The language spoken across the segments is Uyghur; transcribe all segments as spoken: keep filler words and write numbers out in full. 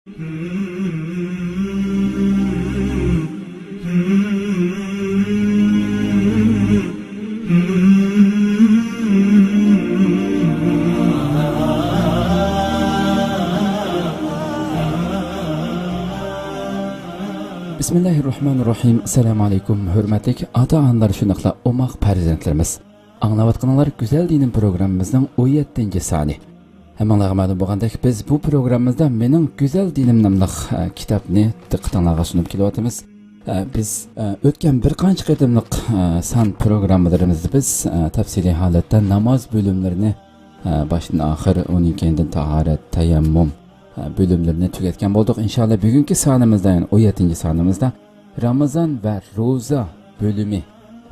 بىسمىللاھىررەھمانىررەھىم. ئەسسالامۇ ئەلەيكۇم، ھۆرمەتلىك ئاتا-ئانىلار، شۇنداقلا ئوماق پەرزەنتلىرىمىز. ئاڭلاۋاتقىنىڭلار گۈزەل دىنىم پروگراممىمىزنىڭ ئون يەتتىنچى سانى. ھەممىڭلارغا مەلۇم بولغاندەك، بىز بۇ پروگراممىمىزدا مېنىڭ گۈزەل دىنىم ناملىق، ئە، كىتابنى دىققىتىڭلارغا سۇنۇپ كېلىۋاتىمىز. ئە، بىز، ئە، ئۆتكەن بىر قانچە قېتىملىق، ئە، سان پروگراممىلىرىمىزدا بىز، ئە، تەپسىلىي ھالەتتە ناماز بۆلۈملىرىنى، ئە، باشتىن ئاخىر، ئۇنىڭ كەينىدىن تاھارەت، تەيەممۇم، ئە، بۆلۈملىرىنى تۈگەتكەن بولدۇق. ئىنشاللا بۈگۈنكى سانىمىزدا، يەنى ئون يەتتىنچى سانىمىزدا رامىزان ۋە روزا بۆلۈمى،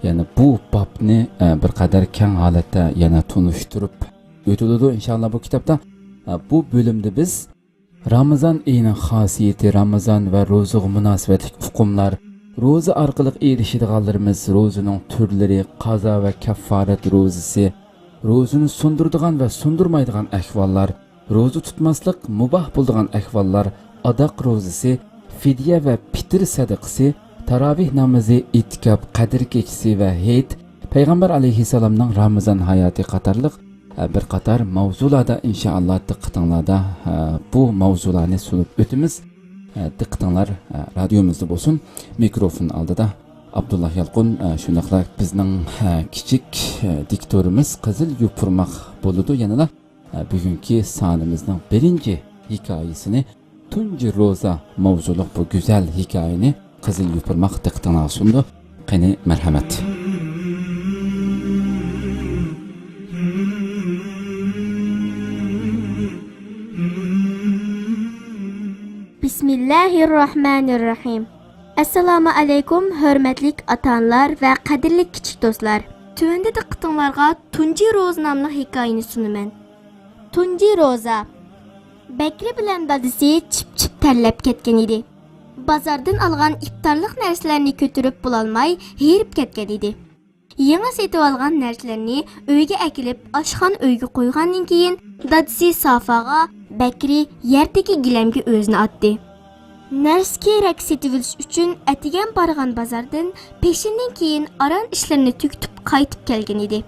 يەنى بۇ بابنى، ئە، بىر قەدەر كەڭ ھالەتتە يەنە تونۇشتۇرۇپ ئۆتۈلىدۇ. ئىنشاللا بۇ كىتابتا، ئە، بۇ بۆلۈمدە بىز رامىزان ئېيىنىڭ خاسىيىتى، رامىزان ۋە روزىغا مۇناسىۋەتلىك ئۇقۇملار، روزا ئارقىلىق ئېرىشىدىغانلىرىمىز، روزىنىڭ تۈرلىرى، قازا ۋە كەففارەت روزىسى، روزىنى سۇندۇرىدىغان ۋە سۇندۇرمايدىغان ئەھۋاللار، روزا تۇتماسلىق مۇباھ بولىدىغان ئەھۋاللار، ئاداق روزىسى، فىدىيە ۋە پىتىر سەدىقىسى، تاراۋىھ نامىزى، ئېتىكاپ، قەدىر كېچىسى ۋە ھېيت، پەيغەمبەر ئەلەيھىسسالامنىڭ رامىزان ھاياتى قاتارلىق، ئە، بىر قاتار ماۋزۇلاردا ئىنشائاللا دىققىتىڭلاردا، ئە، بۇ ماۋزۇلارنى سۇنۇپ ئۆتىمىز. ئە، دىققىتىڭلار، ئە، رادىيومىزدا بولسۇن. مىكروفون ئالدىدا ئابدۇللا يالقۇن، ئە، شۇنداقلا بىزنىڭ، ئە، كىچىك، ئە، دىكتورىمىز قىزىل يوپۇرماق بولىدۇ. يەنىلا، ئە، بۈگۈنكى سانىمىزنىڭ بىرىنچى ھېكايىسىنى، تۇنجى روزا ماۋزۇلۇق بۇ گۈزەل ھېكايىنى قىزىل يوپۇرماق دىققىتىڭلارغا سۇنىدۇ. قېنى، مەرھەمەت. بىسمىللاھىررەھمانىررەھىم. ئەسسالامۇ ئەلەيكۇم، ھۆرمەتلىك ئاتا-ئانىلار ۋە قەدىرلىك كىچىك دوستلار. تۆۋەندە دىققىتىڭلارغا تۇنجى روزا ناملىق ھېكايىنى سۇنىمەن. تۇنجى روزا. بەكرى بىلەن دادىسى چىپ-چىپ تەرلەپ كەتكەن ئىدى. بازاردىن ئالغان ئىپتارلىق نەرسىلەرنى كۆتۈرۈپ بولالماي ھېرىپ كەتكەن ئىدى. يېڭى سېتىۋالغان نەرسىلەرنى ئۆيگە ئەكېلىپ، ئاشخانا ئۆيگە قويغاندىن كېيىن، دادىسى سافاغا، بەكرى يەردىكى گىلەمگە ئۆزىنى ئاتتى. نەرسە-كېرەك سېتىۋېلىش ئۈچۈن ئەتىگەن بارغان بازاردىن پېشىندىن كېيىن ئاران ئىشلىرىنى تۈگىتىپ قايتىپ كەلگەن ئىدى.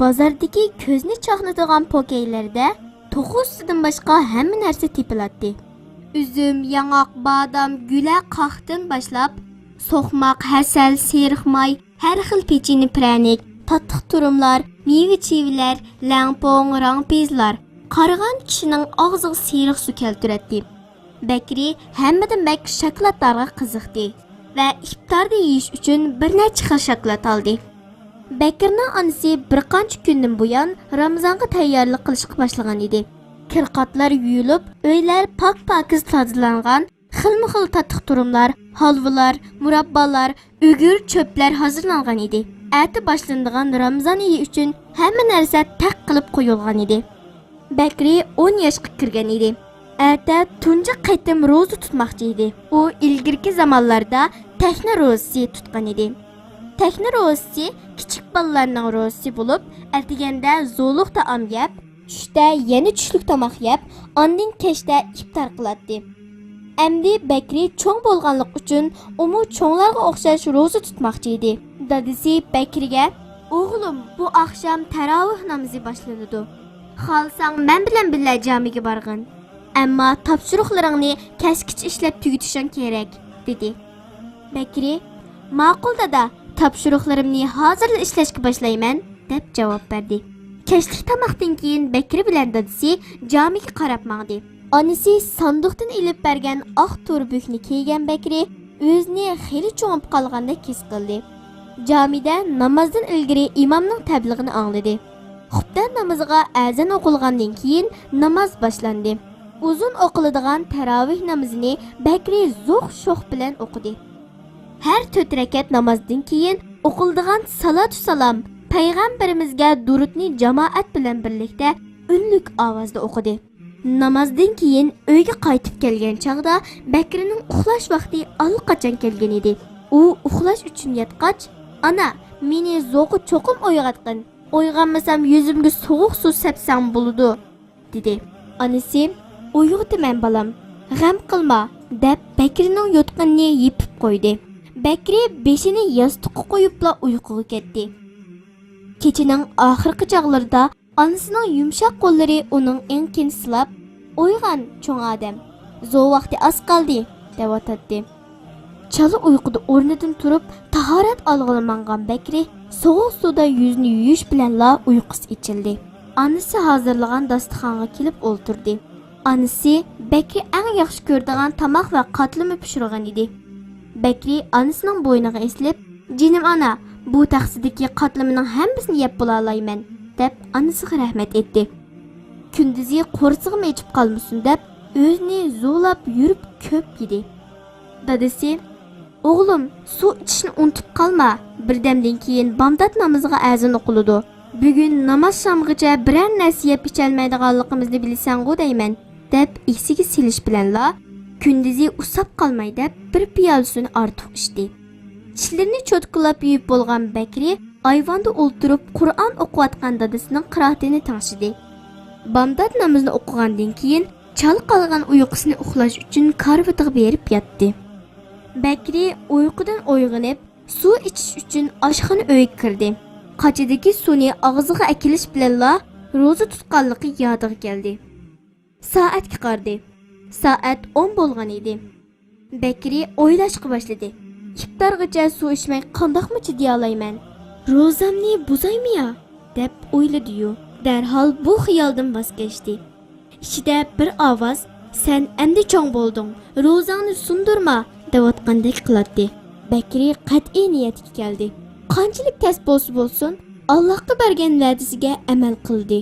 بازاردىكى كۆزنى چاقنىتىدىغان پوكەيلەردە توخۇ سۈتىدىن باشقا ھەممە نەرسە تېپىلاتتى. ئۈزۈم، ياڭاق، بادام، گۈلە، قاقتىن باشلاپ، سوقماق، ھەسەل، سېرىق ماي، ھەر خىل پېچىنە پىرەنىك، تاتلىق تۇرۇملار، مېۋە-چىۋىلەر، لەڭپۇڭ، راڭپىزلار قارىغان كىشىنىڭ ئاغزىغا سېرىق سۇ كەلتۈرەتتى. بەكرى ھەممىدىن بەك شاكىلاتلارغا قىزىقتى ۋە ئىپتاردا يېيىش ئۈچۈن بىر نەچچە خىل شاكىلات ئالدى. بەكرىنىڭ ئانىسى بىر قانچە كۈندىن بۇيان رامىزانغا تەييارلىق قىلىشقا باشلىغان ئىدى. كىرقاتلار يۇيۇلۇپ، ئۆيلەر پاك-پاكىز تازىلانغان، خىلمۇ خىل تاتلىق تۇرۇملار، ھالۋىلار، مۇراببالار، ئۈگۈر چۆپلەر ھازىرلانغان ئىدى. ئەتە باشلىنىدىغان رامىزان ئېيى ئۈچۈن ھەممە نەرسە تەق قىلىپ قويۇلغان ئىدى. بەكرى ئون ياشقا كىرگەن ئىدى. ئەتە تۇنجى قېتىم روزا تۇتماقچى ئىدى. ئۇ ئىلگىرىكى زامانلاردا تەكنە روزىسى تۇتقان ئىدى. تەكنە روزىسى كىچىك بالىلارنىڭ روزىسى بولۇپ، ئەتىگەندە زولۇق تائام يەپ، چۈشتە يەنە چۈشلۈك تاماق يەپ، ئاندىن كەچتە ئىپتار قىلاتتى. ئەمدى بەكرى چوڭ بولغانلىقى ئۈچۈن ئۇمۇ چوڭلارغا ئوخشاش روزا تۇتماقچى ئىدى. دادىسى بەكرىگە، «ئوغلۇم، بۇ ئاخشام تاراۋىھ نامىزى باشلىنىدۇ. خالىساڭ مەن بىلەن بىللە جامىگە بارغىن. ئەمما تاپشۇرۇقلىرىڭنى كەچكىچە ئىشلەپ تۈگىتىشىڭ كېرەك» دېدى. بەكرى، «ماقۇل دادا، تاپشۇرۇقلىرىمنى ھازىرلا ئىشلەشكە باشلايمەن» دەپ جاۋاب بەردى. كەچلىك تاماقتىن كېيىن بەكرى بىلەن دادىسى جامىگە قاراپ ماڭدى. ئانىسى ساندۇقتىن ئېلىپ بەرگەن ئاق توربۆكنى كىيگەن بەكرى ئۆزىنى خېلى چوڭىيىپ قالغاندەك ھېس قىلدى. جامىدە نامازدىن ئىلگىرى ئىمامنىڭ تەبلىغىنى ئاڭلىدى. خۇپتەن نامىزىغا ئەزان ئوقۇلغاندىن كېيىن ناماز باشلاندى. ئۇزۇن ئوقۇلىدىغان تاراۋىھ نامىزىنى بەكرى زوق شوق بىلەن ئوقۇدى. ھەر تۆت رەكەت نامازدىن كېيىن ئوقۇلىدىغان سالاتۇ سالام، پەيغەمبىرىمىزگە دۇرۇتنى جامائەت بىلەن بىرلىكتە ئۈنلۈك ئاۋازدا ئوقۇدى. نامازدىن كېيىن ئۆيگە قايتىپ كەلگەن چاغدا بەكرىنىڭ ئۇخلاش ۋاقتى ئاللىقاچان كەلگەن ئىدى. ئۇ ئۇخلاش ئۈچۈن ياتقاچ، «ئانا، مېنى زوقى چوقۇم ئويغاتقىن. ئويغانمىسام يۈزۈمگە سوغۇق سۇ سەپسەڭ بولىدۇ» دېدى. ئانىسى، «ئويغىتىمەن بالام، غەم قىلما، دەپ بەكرىنىڭ يوتقىنىنى يېپىپ قويدى. بەكرى بېشىنى ياستۇققا قويۇپلا ئۇيقۇغا كەتتى. كېچىنىڭ ئاخىرقى چاغلىرىدا ئانىسىنىڭ يۇمشاق قوللىرى ئۇنىڭ ئېڭىكىنى سىلاپ، «ئويغان، چوڭ ئادەم، زو ۋاقتى ئاز قالدى» دەۋاتاتتى. چالا ئۇيقۇدا ئورنىدىن تۇرۇپ، تاھارەت ئالغىلى ماڭغان بەكرى سوغۇق سۇدا يۈزىنى يۇيۇش بىلەنلا ئۇيقۇسى ئېچىلدى. ئانىسى ھازىرلىغان داستىخانغا كېلىپ ئولتۇردى. ئانىسى بەكرى ئەڭ ياخشى كۆرىدىغان تاماق ۋە قاتلىما پىشۇرغان ئىدى. بەكرى ئانىسىنىڭ بوينىغا ئېسىلىپ، «جېنىم ئانا، بۇ تەخسىدىكى قاتلىمىنىڭ ھەممىسىنى يەپ بولالايمەن» دەپ ئانىسىغا رەھمەت ئېيتتى. كۈندۈزى قورسىقىم ئېچىپ قالمىسۇن دەپ، ئۆزىنى زورلاپ يۈرۈپ كۆپ يېدى. دادىسى، «ئوغلۇم، سۇ ئىچىشنى ئۇنتۇپ قالما، بىردەمدىن كېيىن بامدات نامىزىغا ئەزان ئوقۇلىدۇ. بۈگۈن ناماز شامغىچە بىرەر نەرسە يەپ ئىچەلمەيدىغانلىقىمىزنى بىلىسەنغۇ دەيمەن» دەپ ئېسىگە سېلىش بىلەنلا، كۈندۈزى ئۇسساپ قالماي دەپ بىر پىيالە سۇنى ئارتۇق ئىچتى. چىشلىرىنى چوتكىلاپ يۇيۇپ بولغان بەكرى ئايۋاندا ئولتۇرۇپ قۇرئان ئوقۇۋاتقان دادىسىنىڭ قىرائىتىنى تىڭشىدى. بامدات نامىزىنى ئوقۇغاندىن كېيىن چالا قالغان ئۇيقۇسىنى ئۇخلاش ئۈچۈن كارىۋىتىغا بېرىپ ياتتى. بەكرى ئۇيقۇدىن ئويغىنىپ، سۇ ئىچىش ئۈچۈن ئاشخانا ئۆيگە كىردى. قاچىدىكى سۇنى ئاغزىغا ئەكېلىش بىلەنلا روزا تۇتقانلىقى يادىغا كەلدى. سائەتكە قارىدى. سائەت ئون بولغان ئىدى. بەكرى ئويلاشقا باشلىدى. «ئىپتارغىچە سۇ ئىچمەي قانداقمۇ چىدىيالايمەن؟ روزامنى بۇزايمۇ يا؟» دەپ ئويلىدىيۇ. دەرھال بۇ خىيالدىن ۋاز كەچتى. ئىچىدە بىر ئاۋاز، «سەن ئەمدى چوڭ بولدۇڭ، روزاڭنى سۇندۇرما» دەۋاتقاندەك قىلاتتى. بەكرى قەتئىي نىيەتكە كەلدى. قانچىلىك تەس بولسا بولسۇن، ئاللاھقا بەرگەن ۋەدىسىگە ئەمەل قىلدى.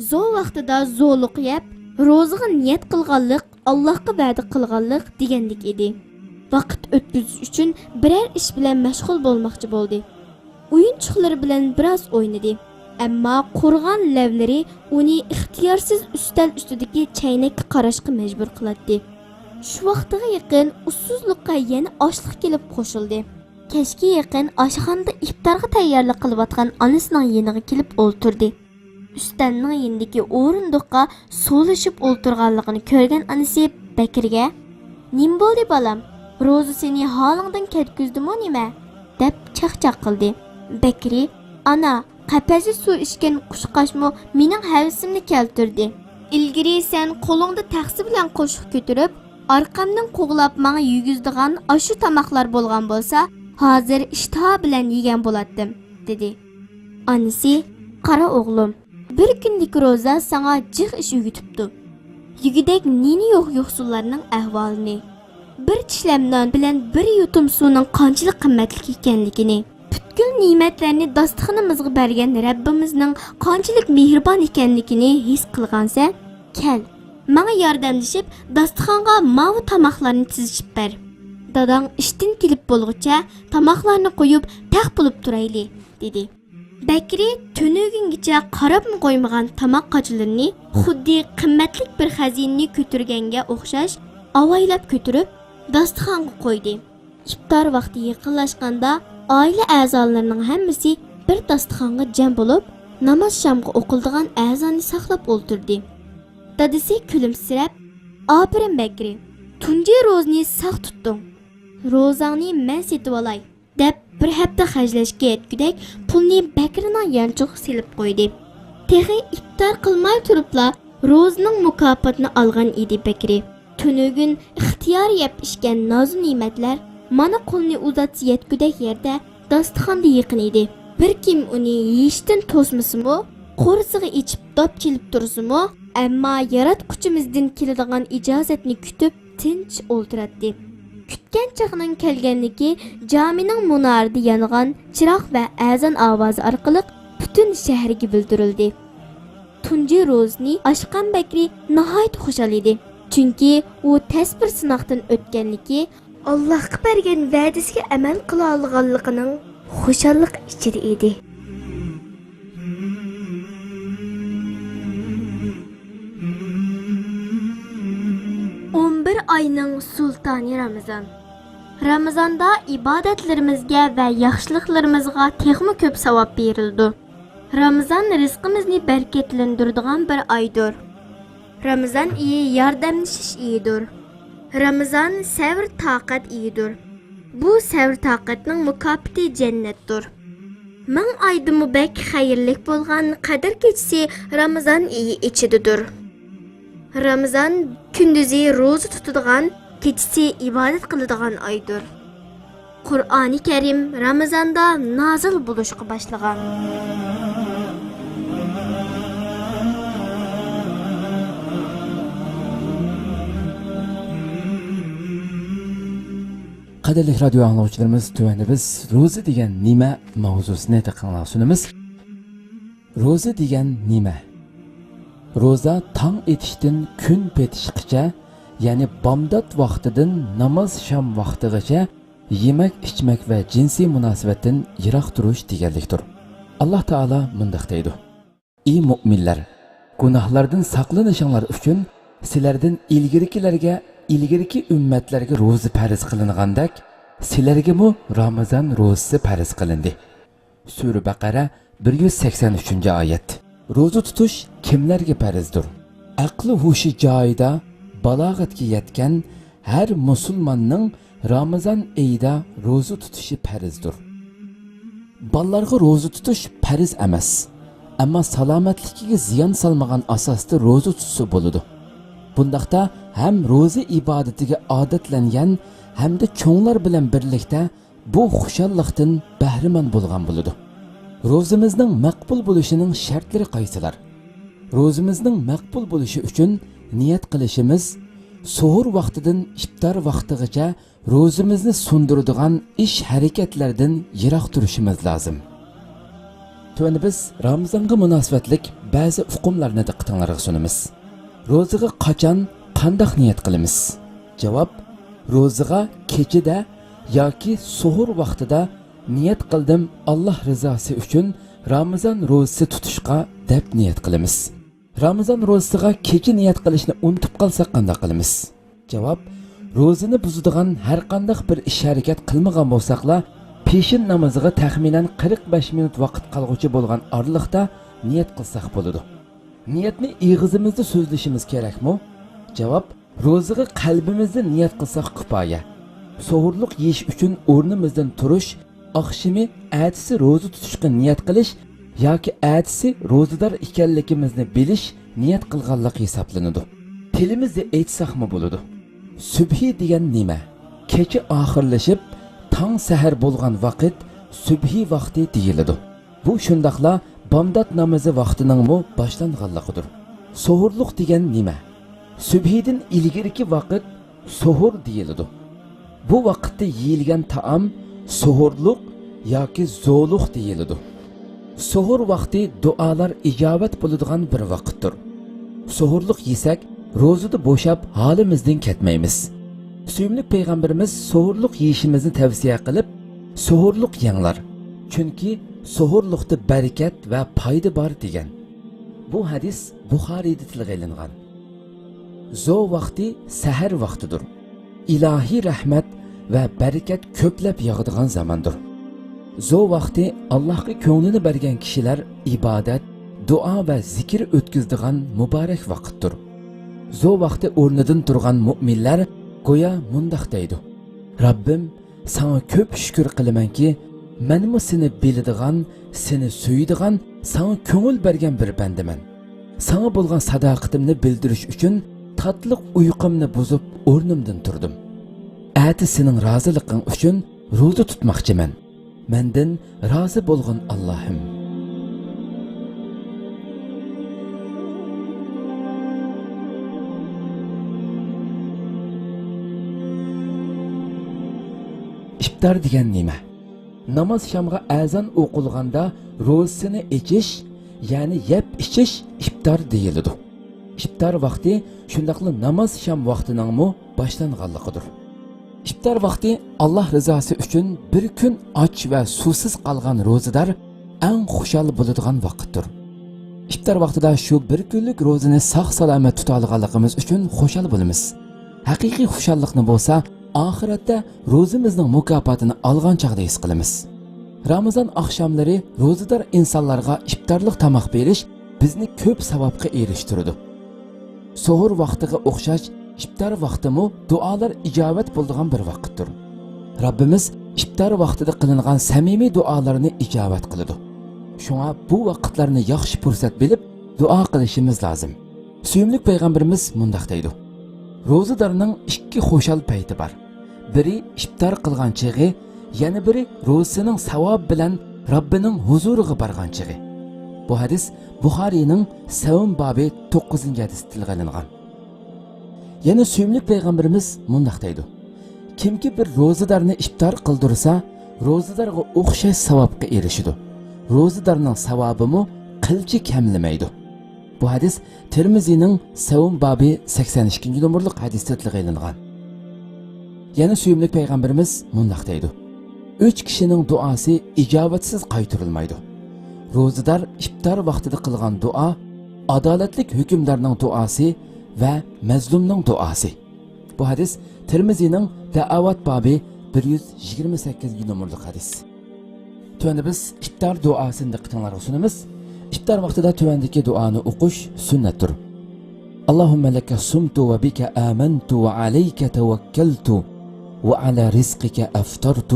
زور ۋاقتىدا زورلۇق يەپ، روزىغا نىيەت قىلغانلىق ئاللاھقا ۋەدە قىلغانلىق دېگەنلىك ئىدى. ۋاقىت ئۆتكۈزۈش ئۈچۈن بىرەر ئىش بىلەن مەشغۇل بولماقچى بولدى. ئويۇنچۇقلىرى بىلەن بىراز ئوينىدى. ئەمما قۇرۇغان لەۋلىرى ئۇنى ئىختىيارسىز ئۈستەل ئۈستىدىكى چەينەككە قاراشقا مەجبۇر قىلاتتى. چۈش ۋاقتىغا يېقىن ئۇسسۇزلۇققا يەنە ئاچلىق كېلىپ قوشۇلدى. كەچكە يېقىن ئاشخانىدا ئىپتارغا تەييارلىق قىلىۋاتقان ئانىسىنىڭ يېنىغا كېلىپ ئولتۇردى. ئۈستەلنىڭ يېنىدىكى ئورۇندۇققا سولىشىپ ئولتۇرغانلىقىنى كۆرگەن ئانىسى بەكرىگە، «نېمە بولدى، بالام؟ روزا سېنى ھالىڭدىن كەتكۈزدىمۇ نېمە؟» دەپ چاقچاق قىلدى. بەكرى، «ئانا، قەپەستە سۇ ئىچكەن قۇشقاچمۇ مېنىڭ ھەۋىسىمنى كەلتۈردى. ئىلگىرى سەن قولۇڭدا تەخسە بىلەن قوشۇق كۆتۈرۈپ، ئارقامدىن قوغلاپ ماڭا يېگۈزىدىغان ئاشۇ تاماقلار بولغان بولسا، ھازىر ئىشتىھا بىلەن يېگەن بولاتتىم» دېدى. ئانىسى، «قارا ئوغلۇم، بىر كۈنلۈك روزا ساڭا جىق ئىش ئۆگىتىپتۇ. يېگۈدەك نېنى يوق يوقسۇللارنىڭ ئەھۋالىنى، بىر چىشلەم نان بىلەن بىر يۇتۇم سۇنىڭ قانچىلىك قىممەتلىك ئىكەنلىكىنى، پۈتكۈل نېمەتلەرنى داستىخىنىمىزغا بەرگەن رەببىمىزنىڭ قانچىلىك مېھرىبان ئىكەنلىكىنى ھېس قىلغانسەن. كەل، ماڭا ياردەملىشىپ، داستىخانغا ماۋۇ تاماقلارنى تىزىشىپ بەر. داداڭ ئىشتىن كېلىپ بولغۇچە تاماقلارنى قويۇپ، تەق بولۇپ تۇرايلى» دېدى. بەكرى تۈنۈگۈنگىچە قاراپمۇ قويمىغان تاماق قاچىلىرىنى خۇددى قىممەتلىك بىر خەزىنىنى كۆتۈرگەنگە ئوخشاش ئاۋايلاپ كۆتۈرۈپ، داستىخانغا قويدى. ئىپتار ۋاقتى يېقىنلاشقاندا، ئائىلە ئەزالىرىنىڭ ھەممىسى بىر داستىخانغا جەم بولۇپ، ناماز شامغا ئوقۇلىدىغان ئەزاننى ساقلاپ ئولتۇردى. دادىسى كۈلۈمسىرەپ، «ئاپىرىن بەكرى، تۇنجى روزىنى ساق تۇتتۇڭ. روزاڭنى مەن سېتىۋالاي» دەپ، بىر ھەپتە خەجلەشكە يەتكۈدەك پۇلنى بەكرىنىڭ يانچۇقىغا سېلىپ قويدى. تېخى ئىپتار قىلماي تۇرۇپلا روزىنىڭ مۇكاپاتىنى ئالغان ئىدى بەكرى. تۈنۈگۈن ئىختىيار يەپ ئىچكەن نازۇ نېمەتلەر مانا قولنى ئۇزاتسا يەتكۈدەك يەردە، داستىخاندا يېقىن ئىدى. بىر كىم ئۇنى يېيىشتىن توسمىسىمۇ، قورسىقى ئېچىپ داپ چېلىپ تۇرسىمۇ، ئەمما ياراتقۇچىمىزدىن كېلىدىغان ئىجازەتنى كۈتۈپ تىنچ ئولتۇراتتى. كۈتكەن چاغنىڭ كەلگەنلىكى، جامىنىڭ مۇنارىدا يانغان چىراغ ۋە ئەزان ئاۋازى ئارقىلىق پۈتۈن شەھەرگە بىلدۈرۈلدى. تۇنجى روزىنى ئاچقان بەكرى ناھايىتى خۇشال ئىدى، چۈنكى ئۇ تەس بىر سىناقتىن ئۆتكەنلىكى، ئاللاھقا بەرگەن ۋەدىسىگە ئەمەل قىلالىغانلىقىنىڭ خۇشاللىقى ئىچىدە ئىدى. ئون بىر ئاينىڭ سۇلتانى رامىزان. رامىزاندا ئىبادەتلىرىمىزگە ۋە ياخشىلىقلىرىمىزغا تېخىمۇ كۆپ ساۋاب بېرىلىدۇ. رامىزان رىزقىمىزنى بەرىكەتلەندۈرىدىغان بىر ئايدۇر. رامىزان ئېيى ياردەملىشىش ئېيىدۇر. رامىزان سەۋر-تاقەت ئېيىدۇر. بۇ سەۋر-تاقەتنىڭ مۇكاپاتى جەننەتتۇر. مىڭ ئايدىنمۇ بەك خەيرلىك بولغان قەدىر كېچىسى رامىزان ئېيى ئىچىدىدۇر. رامىزان كۈندۈزى روزا تۇتىدىغان، كېچىسى ئىبادەت قىلىدىغان ئايدۇر. قۇرئانى كەرىم رامىزاندا نازىل بولۇشقا باشلىغان. قەدىرلىك رادىيو ئاڭلىغۇچىلىرىمىز، تۆۋەندە بىز روزا دېگەن نېمە ماۋزۇسىنى دىققىتىڭلارغا سۇنىمىز. روزا دېگەن نېمە؟ روزا تاڭ ئېتىشتىن كۈن پېتىشقىچە، يەنى بامدات ۋاقتىدىن ناماز شام ۋاقتىغىچە يېمەك-ئىچمەك ۋە جىنسىي مۇناسىۋەتتىن يىراق تۇرۇش دېگەنلىكتۇر. ئاللا تائالا مۇنداق دەيدۇ: ئى مۇئمىنلەر، گۇناھلاردىن ساقلىنىشىڭلار ئۈچۈن سىلەردىن ئىلگىرىكىلەرگە، ئىلگىرىكى ئۈممەتلەرگە روزا پەرز قىلىنغاندەك، سىلەرگىمۇ رامىزان روزىسى پەرز قىلىندى. سۈرە بەقەرە، بىر يۈز سەكسەن ئۈچىنچى ئايەت. روزا تۇتۇش كىملەرگە پەرزدۇر؟ ئەقلى ھوشى جايىدا، بالاغەتكە يەتكەن ھەر مۇسۇلماننىڭ رامىزان ئېيىدا روزا تۇتۇشى پەرزدۇر. بالىلارغا روزا تۇتۇش پەرز ئەمەس، ئەمما سالامەتلىكىگە زىيان سالمىغان ئاساستا روزا تۇتسا بولىدۇ. بۇنداقتا ھەم روزا ئىبادىتىگە ئادەتلەنگەن ھەمدە چوڭلار بىلەن بىرلىكتە بۇ خۇشاللىقتىن بەھرىمەن بولغان بولىدۇ. روزىمىزنىڭ مەقبۇل بولۇشىنىڭ شەرتلىرى قايسىلار؟ روزىمىزنىڭ مەقبۇل بولۇشى ئۈچۈن نىيەت قىلىشىمىز، سوھۇر ۋاقتىدىن ئىپتار ۋاقتىغىچە روزىمىزنى سۇندۇرىدىغان ئىش-ھەرىكەتلەردىن يىراق تۇرۇشىمىز لازىم. تۆۋەندە بىز رامىزانغا مۇناسىۋەتلىك بەزى ئۇقۇملارنى دىققىتىڭلارغا سۇنىمىز. روزىغا قاچان، قانداق نىيەت قىلىمىز؟ جاۋاب: روزىغا كېچىدە ياكى سوھۇر ۋاقتىدا نىيەت قىلدىم، ئاللا رىزاسى ئۈچۈن رامىزان روزىسى تۇتۇشقا، دەپ نىيەت قىلىمىز. رامىزان روزىسىغا كېچە نىيەت قىلىشنى ئۇنتۇپ قالساق قانداق قىلىمىز؟ جاۋاب: روزىنى بۇزىدىغان ھەرقانداق بىر ئىش-ھەرىكەت قىلمىغان بولساقلا، پېشىن نامىزىغا تەخمىنەن قىرىق بەش مىنۇت ۋاقىت قالغۇچە بولغان ئارىلىقتا نىيەت قىلساق بولىدۇ. نىيەتنى ئېغىزىمىزدا سۆزلىشىمىز كېرەكمۇ؟ جاۋاب: روزىغا قەلبىمىزدە نىيەت قىلساق كۇپايە. سوھۇرلۇق يېيىش ئۈچۈن ئورنىمىزدىن تۇرۇش، ئاخشىمى، ئەتىسى روزا تۇتۇشقا نىيەت قىلىش ياكى ئەتىسى روزىدار ئىكەنلىكىمىزنى بىلىش نىيەت قىلغانلىق ھېسابلىنىدۇ. تىلىمىزدە ئېيتساقمۇ بولىدۇ. سۈبھى دېگەن نېمە؟ كېچە ئاخىرلىشىپ، تاڭ سەھەر بولغان ۋاقىت سۈبھى ۋاقتى دېيىلىدۇ. بۇ شۇنداقلا بامدات نامىزى ۋاقتىنىڭمۇ باشلانغانلىقىدۇر. سوھۇرلۇق دېگەن نېمە؟ سۈبھىدىن ئىلگىرىكى ۋاقىت سوھۇر دېيىلىدۇ. بۇ ۋاقىتتا يېيىلگەن تائام سوھۇرلۇق ياكى زولۇق دېيىلىدۇ. سوھۇر ۋاقتى دۇئالار ئىجابەت بولىدىغان بىر ۋاقىتتۇر. سوھۇرلۇق يېسەك، روزىدا بوشاپ ھالىمىزدىن كەتمەيمىز. سۆيۈملۈك پەيغەمبىرىمىز سوھۇرلۇق يېيىشىمىزنى تەۋسىيە قىلىپ، سوھۇرلۇق يەڭلار، چۈنكى سوھۇرلۇقتا بەرىكەت ۋە پايدا بار، دېگەن. بۇ ھەدىس بۇخارىيدا تىلغا ئېلىنغان. زو ۋاقتى سەھەر ۋاقتىدۇر. ئىلاھىي رەھمەت ۋە بەرىكەت كۆپلەپ ياغىدىغان زاماندۇر. زو ۋاقتى ئاللاھقا كۆڭلىنى بەرگەن كىشىلەر ئىبادەت، دۇئا ۋە زىكىر ئۆتكۈزىدىغان مۇبارەك ۋاقىتتۇر. زو ۋاقتى ئورنىدىن تۇرغان مۇئمىنلەر گويا مۇنداق دەيدۇ: رەببىم، ساڭا كۆپ شۈكۈر قىلىمەنكى، مەنمۇ سېنى بىلىدىغان، سېنى سۆيىدىغان، ساڭا كۆڭۈل بەرگەن بىر بەندىمەن. ساڭا بولغان ساداقىتىمنى بىلدۈرۈش ئۈچۈن تاتلىق ئۇيقۇمنى بۇزۇپ، ئورنۇمدىن تۇردۇم. ئەتە سېنىڭ رازىلىقىڭ ئۈچۈن روزا تۇتماقچىمەن. مەندىن رازى بولغىن، ئاللاھىم. ئىپتار دېگەن نېمە؟ ناماز شامغا ئەزان ئوقۇلغاندا روزىسىنى ئېچىش، يەنى يەپ ئىچىش ئىپتار دېيىلىدۇ. ئىپتار ۋاقتى شۇنداقلا ناماز شام ۋاقتىنىڭمۇ باشلانغانلىقىدۇر. ئىپتار ۋاقتى ئاللاھ رىزاسى ئۈچۈن بىر كۈن ئاچ ۋە سۇسىز قالغان روزىدار ئەڭ خۇشال بولىدىغان ۋاقىتتۇر. ئىپتار ۋاقتىدا شۇ بىر كۈنلۈك روزىنى ساق-سالامەت تۇتالىغانلىقىمىز ئۈچۈن خۇشال بولىمىز. ھەقىقىي خۇشاللىقنى بولسا ئاخىرەتتە روزىمىزنىڭ مۇكاپاتىنى ئالغان چاغدا ھېس قىلىمىز. رامىزان ئاخشاملىرى روزىدار ئىنسانلارغا ئىپتارلىق تاماق بېرىش بىزنى كۆپ ساۋابقا ئېرىشتۈرىدۇ. سوھۇر ۋاقتىغا ئوخشاش ئىپتار ۋاقتىمۇ دۇئالار ئىجابەت بولىدىغان بىر ۋاقىتتۇر. رەببىمىز ئىپتار ۋاقتىدا قىلىنغان سەمىمىي دۇئالارنى ئىجابەت قىلىدۇ. شۇڭا بۇ ۋاقىتلارنى ياخشى پۇرسەت بىلىپ دۇئا قىلىشىمىز لازىم. سۆيۈملۈك پەيغەمبىرىمىز مۇنداق دەيدۇ: روزىدارنىڭ ئىككى خۇشال پەيتى بار. بىرى ئىپتار قىلغان چېغى، يەنە بىرى روزىسىنىڭ ساۋابى بىلەن رەببىنىڭ ھۇزۇرىغا بارغان چېغى. بۇ ھەدىس بۇخارىينىڭ سەۋم بابى توققۇزىنچى ھەدىستە تىلغا ئېلىنغان. يەنە سۆيۈملۈك پەيغەمبىرىمىز مۇنداق دەيدۇ: كىمكى بىر روزىدارنى ئىپتار قىلدۇرسا، روزىدارغا ئوخشاش ساۋابقا ئېرىشىدۇ. روزىدارنىڭ ساۋابىمۇ قىلچە كەملىمەيدۇ. بۇ ھەدىس تىرمىزىنىڭ سەۋم بابى سەكسەن ئىككىنچى نومۇرلۇق ھەدىستە تىلغا ئېلىنغان. يەنە سۆيۈملۈك پەيغەمبىرىمىز مۇنداق دەيدۇ: ئۈچ كىشىنىڭ دۇئاسى ئىجابەتسىز قايتۇرۇلمايدۇ. روزىدار ئىپتار ۋاقتىدا قىلغان دۇئا، ئادالەتلىك ھۆكۈمدارنىڭ دۇئاسى ۋە مەزلۇمنىڭ دۇئاسى. بۇ ھەدىس تىرمىزىنىڭ دەئاۋات بابى بىر يۈز يىگىرمە سەككىزىنچى نومۇرلۇق ھەدىس. تۆۋەندە بىز ئىپتار دۇئاسىنى دىققىتىڭلارغا سۇنىمىز. ئىپتار ۋاقتىدا تۆۋەندىكى دۇئانى ئوقۇش سۈننەتتۇر. اللهم لك صمت وبك آمنت وعليك توكلت وعلى رزقك أفطرت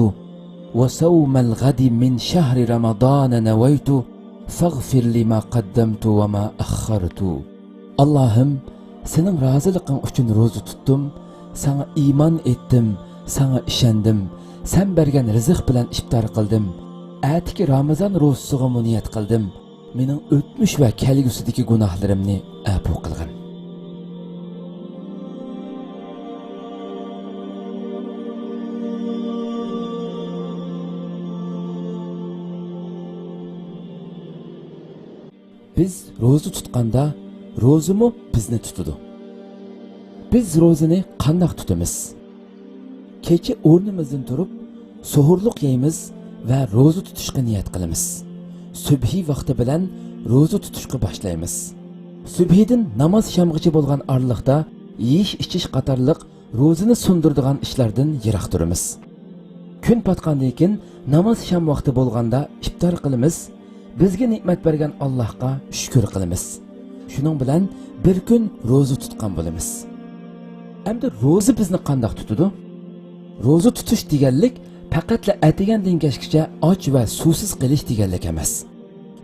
وصوم الغد من شهر رمضان نويت فاغفر لي ما قدمت وما أخرت. ئاللاھىم، سېنىڭ رازىلىقىڭ ئۈچۈن روزا تۇتتۇم، ساڭا ئىمان ئېيتتىم، ساڭا ئىشەندىم، سەن بەرگەن رىزىق بىلەن ئىپتار قىلدىم، ئەتىكى رامىزان روزىسىغىمۇ نىيەت قىلدىم، مېنىڭ ئۆتمۈش ۋە كەلگۈسىدىكى گۇناھلىرىمنى ئەپۇ قىلغىن. بىز روزا تۇتقاندا، روزىمۇ بىزنى تۇتىدۇ. بىز روزىنى قانداق تۇتىمىز؟ كېچە ئورنىمىزدىن تۇرۇپ، سوھۇرلۇق يەيمىز ۋە روزا تۇتۇشقا نىيەت قىلىمىز. سۈبھى ۋاقتى بىلەن روزا تۇتۇشقا باشلايمىز. سۈبھىدىن ناماز شامغىچە بولغان ئارىلىقتا يېيىش-ئىچىش قاتارلىق روزىنى سۇندۇرىدىغان ئىشلاردىن يىراق تۇرىمىز. كۈن پاتقاندىن كېيىن ناماز شام ۋاقتى بولغاندا ئىپتار قىلىمىز، بىزگە نېمەت بەرگەن ئاللاھقا شۈكۈر قىلىمىز. شۇنىڭ بىلەن بىر كۈن روزا تۇتقان بولىمىز. ئەمدى روزا بىزنى قانداق تۇتىدۇ؟ روزا تۇتۇش دېگەنلىك پەقەتلا ئەتىگەندىن كەچكىچە ئاچ ۋە سۇسىز قېلىش دېگەنلىك ئەمەس.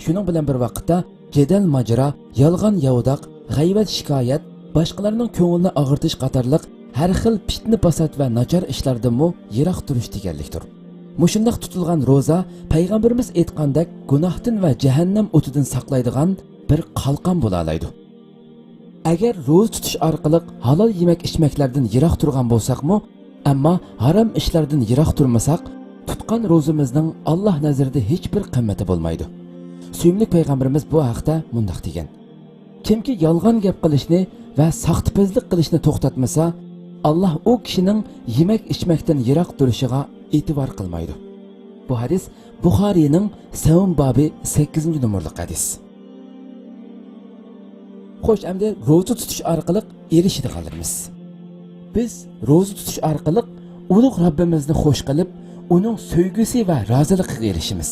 شۇنىڭ بىلەن بىر ۋاقىتتا جېدەل-ماجىرا، يالغان-ياۋىداق، غەيۋەت-شىكايەت، باشقىلارنىڭ كۆڭلىنى ئاغرىتىش قاتارلىق ھەر خىل پىتنە-پاسات ۋە ناچار ئىشلاردىنمۇ يىراق تۇرۇش دېگەنلىكتۇر. مۇشۇنداق تۇتۇلغان روزا پەيغەمبىرىمىز ئېيتقاندەك گۇناھتىن ۋە جەھەننەم ئوتىدىن ساقلايدىغان بىر قالقان بولالايدۇ. ئەگەر روزا تۇتۇش ئارقىلىق ھالال يېمەك-ئىچمەكلەردىن يىراق تۇرغان بولساقمۇ، ئەمما ھارام ئىشلاردىن يىراق تۇرمىساق، تۇتقان روزىمىزنىڭ ئاللاھ نەزىرىدە ھېچبىر قىممىتى بولمايدۇ. سۆيۈملۈك پەيغەمبىرىمىز بۇ ھەقتە مۇنداق دېگەن: كىمكى يالغان گەپ قىلىشنى ۋە ساختىپەزلىك قىلىشنى توختاتمىسا، ئاللاھ ئۇ كىشىنىڭ يېمەك-ئىچمەكتىن يىراق تۇرۇشىغا ئېتىبار قىلمايدۇ. بۇ ھەدىس بۇخارىينىڭ سەۋم بابى سەككىزىنچى نومۇرلۇق ھەدىس. خوش، ئەمدى روزا تۇتۇش ئارقىلىق ئېرىشىدىغانلىرىمىز. بىز روزا تۇتۇش ئارقىلىق ئۇلۇغ رەببىمىزنى خوش قىلىپ، ئۇنىڭ سۆيگۈسى ۋە رازىلىقىغا ئېرىشىمىز.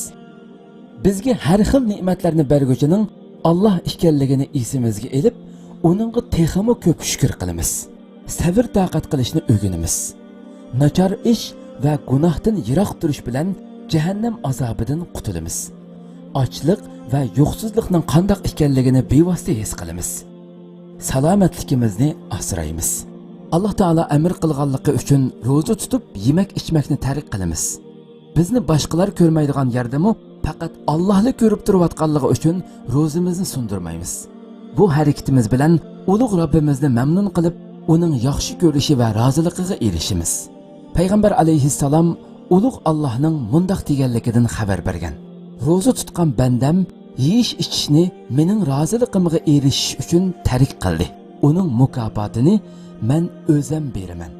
بىزگە ھەر خىل نېمەتلەرنى بەرگۈچىنىڭ ئاللاھ ئىكەنلىكىنى ئېسىمىزگە ئېلىپ، ئۇنىڭغا تېخىمۇ كۆپ شۈكۈر قىلىمىز. سەۋر-تاقەت قىلىشنى ئۆگىنىمىز. ناچار ئىش ۋە گۇناھتىن يىراق تۇرۇش بىلەن جەھەننەم ئازابىدىن قۇتۇلىمىز. ئاچلىق ۋە يوقسۇزلۇقنىڭ قانداق ئىكەنلىكىنى بىۋاسىتە ھېس قىلىمىز. سالامەتلىكىمىزنى ئاسرايمىز. ئاللاھ تائالا ئەمىر قىلغانلىقى ئۈچۈن روزا تۇتۇپ، يېمەك-ئىچمەكنى تەرك قىلىمىز. بىزنى باشقىلار كۆرمەيدىغان يەردىمۇ پەقەت ئاللاھلا كۆرۈپ تۇرۇۋاتقانلىقى ئۈچۈن روزىمىزنى سۇندۇرمايمىز. بۇ ھەرىكىتىمىز بىلەن ئۇلۇغ رەببىمىزنى مەمنۇن قىلىپ، ئۇنىڭ ياخشى كۆرۈشى ۋە رازىلىقىغا ئېرىشىمىز. پەيغەمبەر ئەلەيھىسسالام ئۇلۇغ ئاللاھنىڭ مۇنداق دېگەنلىكىدىن خەۋەر بەرگەن: روزا تۇتقان بەندەم يېيىش-ئىچىشنى مېنىڭ رازىلىقىمغا ئېرىشىش ئۈچۈن تەرك قىلدى. ئۇنىڭ مۇكاپاتىنى مەن ئۆزەم بېرىمەن.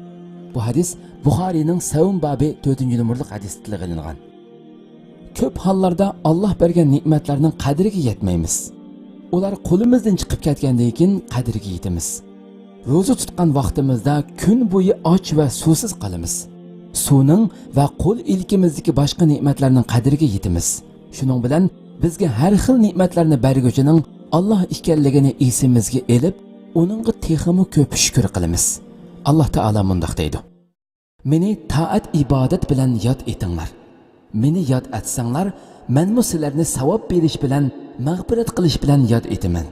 بۇ ھەدىس بۇخارىينىڭ سەۋم بابى تۆتىنچى نومۇرلۇق ھەدىستە تىلغا ئېلىنغان. كۆپ ھاللاردا ئاللاھ بەرگەن نېمەتلەرنىڭ قەدرىگە يەتمەيمىز. ئۇلار قولىمىزدىن چىقىپ كەتكەندىن كېيىن قەدرىگە يېتىمىز. روزا تۇتقان ۋاقتىمىزدا كۈن بويى ئاچ ۋە سۇسىز قالىمىز. سۇنىڭ ۋە قول ئىلكىمىزدىكى باشقا نېمەتلەرنىڭ قەدرىگە يېتىمىز. شۇنىڭ بىلەن بىزگە ھەر خىل نېمەتلەرنى بەرگۈچىنىڭ ئاللاھ ئىكەنلىكىنى ئېسىمىزگە ئېلىپ، ئۇنىڭغا تېخىمۇ كۆپ شۈكۈر قىلىمىز. ئاللا تائالا مۇنداق دەيدۇ: «مېنى تائەت-ئىبادەت بىلەن ياد ئېتىڭلار. مېنى ياد ئەتسەڭلار، مەنمۇ سىلەرنى ساۋاب بېرىش بىلەن، مەغپىرەت قىلىش بىلەن ياد ئېتىمەن.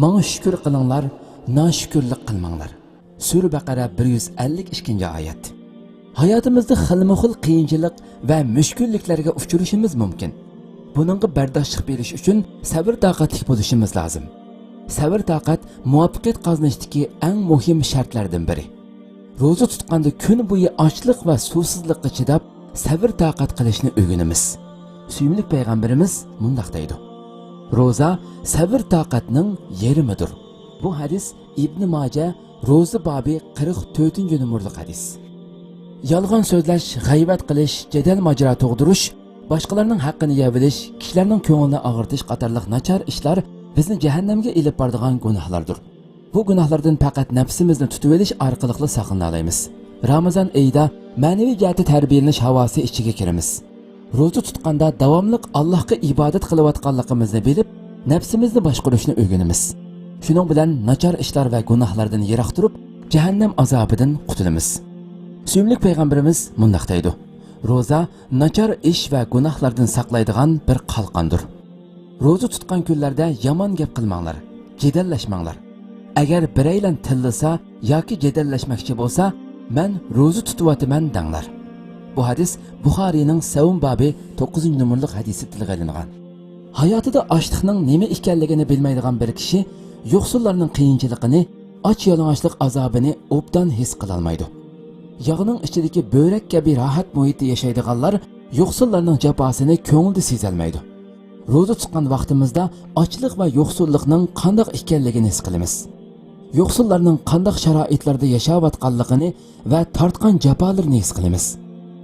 ماڭا شۈكۈر قىلىڭلار، ناشۈكۈرلۈك قىلماڭلار.» سۈرە بەقەرە، بىر يۈز ئەللىك ئىككىنچى ئايەت. ھاياتىمىزدا خىلمۇخىل قىيىنچىلىق ۋە مۈشكۈللۈكلەرگە ئۇچرىشىمىز مۇمكىن. بۇنىڭغا بەرداشلىق بېرىش ئۈچۈن سەۋر-تاقەتلىك بولۇشىمىز لازىم. سەۋر-تاقەت مۇۋەپپەقىيەت قازىنىشتىكى ئەڭ مۇھىم شەرتلەردىن بىرى. روزا تۇتقاندا كۈن بويى ئاچلىق ۋە سۇسىزلىققا چىداپ، سەۋر-تاقەت قىلىشنى ئۆگىنىمىز. سۆيۈملۈك پەيغەمبىرىمىز مۇنداق دەيدۇ: «روزا سەۋر-تاقەتنىڭ يېرىمىدۇر.» بۇ ھەدىس ئىبنى ماجە، روزا بابى، قىرىق تۆتىنچى نومۇرلۇق ھەدىس. يالغان سۆزلەش، غەيۋەت قىلىش، جېدەل-ماجىرا تۇغدۇرۇش، باشقىلارنىڭ ھەققىنى يەۋېلىش، كىشىلەرنىڭ كۆڭلىنى ئاغرىتىش قاتارلىق ناچار ئىشلار بىزنى جەھەننەمگە ئېلىپ بارىدىغان گۇناھلاردۇر. بۇ گۇناھلاردىن پەقەت نەپسىمىزنى تۇتۇۋېلىش ئارقىلىقلا ساقلىنالايمىز. رامىزان ئېيىدا مەنىۋى جەھەتتە تەربىيەلىنىش ھاۋاسى ئىچىگە كىرىمىز. روزا تۇتقاندا داۋاملىق ئاللاھقا ئىبادەت قىلىۋاتقانلىقىمىزنى بىلىپ، نەپسىمىزنى باشقۇرۇشنى ئۆگىنىمىز. شۇنىڭ بىلەن ناچار ئىشلار ۋە گۇناھلاردىن يىراق تۇرۇپ، جەھەننەم ئازابىدىن قۇتۇلىمىز. سۆيۈملۈك پەيغەمبىرىمىز مۇنداق دەيدۇ: «روزا ناچار ئىش ۋە گۇناھلاردىن ساقلايدىغان بىر قالقاندۇر.» روزا تۇتقان كۈنلەردە يامان گەپ قىلماڭلار، جېدەللەشمەڭلار. ئەگەر بىرەيلەن تىللىسا ياكى جېدەللەشمەكچى بولسا، «مەن روزا تۇتۇۋاتىمەن» دەڭلار. بۇ ھەدىس بۇخارىينىڭ سەۋم بابى، توققۇزىنچى نومۇرلۇق ھەدىسى تىلغا ئېلىنغان. ھاياتىدا ئاچلىقنىڭ نېمە ئىكەنلىكىنى بىلمەيدىغان بىر كىشى يوقسۇللارنىڭ قىيىنچىلىقىنى، ئاچ-يالىڭاچلىق ئازابىنى ئوبدان ھېس قىلالمايدۇ. ياغنىڭ ئىچىدىكى بۆرەك كەبى راھەت مۇھىتتا ياشايدىغانلار يوقسۇللارنىڭ جاپاسىنى كۆڭلىدە سېزەلمەيدۇ. روزا تۇتقان ۋاقتىمىزدا ئاچلىق ۋە يوقسۇللۇقنىڭ قانداق ئىكەنلىكىنى ھېس قىلىمىز. يوقسۇللارنىڭ قانداق شارائىتلاردا ياشاۋاتقانلىقىنى ۋە تارتقان جاپالىرىنى ھېس قىلىمىز.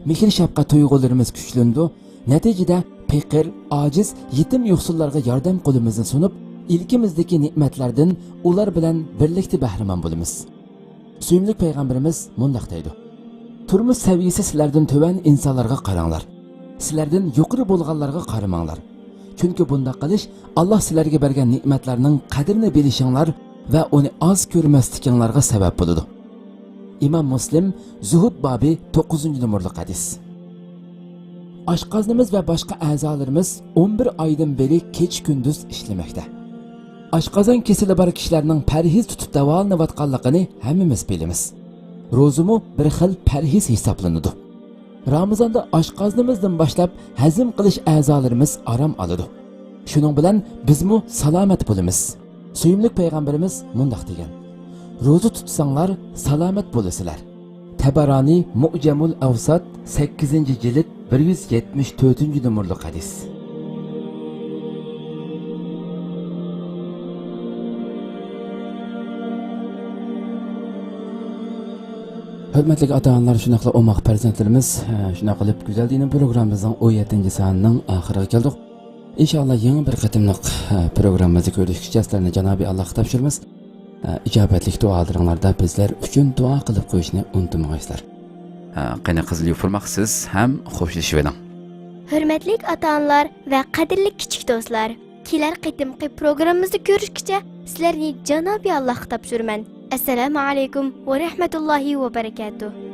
مېھىر-شەپقەت تۇيغۇلىرىمىز كۈچلىنىدۇ. نەتىجىدە پېقىر، ئاجىز، يېتىم يوقسۇللارغا ياردەم قولىمىزنى سۇنۇپ، ئىلكىمىزدىكى نېمەتلەردىن ئۇلار بىلەن بىرلىكتە بەھرىمەن بولىمىز. سۆيۈملۈك پەيغەمبىرىمىز مۇنداق دەيدۇ: «تۇرمۇش سەۋىيىسى سىلەردىن تۆۋەن ئىنسانلارغا قاراڭلار. سىلەردىن يۇقىرى بولغانلارغا قارىماڭلار. چۈنكى بۇنداق قىلىش ئاللا سىلەرگە بەرگەن نېمەتلەرنىڭ قەدرىنى بىلىشىڭلار ۋە ئۇنى ئاز كۆرمەسلىكىڭلارغا سەۋەب بولىدۇ.» ئىمام مۇسلىم، زۇھۇد بابى، توققۇزىنچى نومۇرلۇق ھەدىس. ئاشقازىنىمىز ۋە باشقا ئەزالىرىمىز ئون بىر ئايدىن بېرى كېچە-كۈندۈز ئىشلىمەكتە. ئاشقازان كېسىلى بار كىشىلەرنىڭ پەرھىز تۇتۇپ داۋالىنىۋاتقانلىقىنى ھەممىمىز بىلىمىز. روزىمۇ بىر خىل پەرھىز ھېسابلىنىدۇ. رامىزاندا ئاشقازىنىمىزدىن باشلاپ ھەزىم قىلىش ئەزالىرىمىز ئارام ئالىدۇ. شۇنىڭ بىلەن بىزمۇ سالامەت بولىمىز. سۆيۈملۈك پەيغەمبىرىمىز مۇنداق دېگەن: «روزا تۇتساڭلار، سالامەت بولىسىلەر.» تەبەرانى، مۇئجەمۇل ئەۋسات، سەككىزىنچى جىلىد، بىر يۈز يەتمىش تۆتىنچى نومۇرلۇق ھەدىس. ھۆرمەتلىك ئاتا-ئانىلار، شۇنداقلا ئوماق پەرزەنتلىرىمىز، ھە، شۇنداق قىلىپ گۈزەل دىنىم پروگراممىمىزنىڭ ئون يەتتىنچى سانىنىڭ ئاخىرىغا كەلدۇق. ئىنشائاللا يېڭى بىر قېتىملىق، ھە، پروگراممىمىزدا كۆرۈشكىچە سىلەرنى جانابى ئاللاغا تاپشۇرىمىز. ھە، ئىجابەتلىك دۇئالىرىڭلاردا بىزلەر ئۈچۈن دۇئا قىلىپ قويۇشنى ئۇنتۇمىغايسىلەر. ھە، قېنى قىزىل يوپۇرماق، سىز ھەم خوشلىشىۋېلىڭ. ھۆرمەتلىك ئاتا-ئانىلار ۋە قەدىرلىك كىچىك دوستلار، كېلەر قېتىمقى پروگراممىمىزدا كۆرۈشكىچە سىلەرنى جانابى ئاللاغا تاپشۇرىمەن. ئەسسالامۇ ئەلەيكۇم ۋە رەھمەتۇللاھى ۋە بەرىكاتۇھ.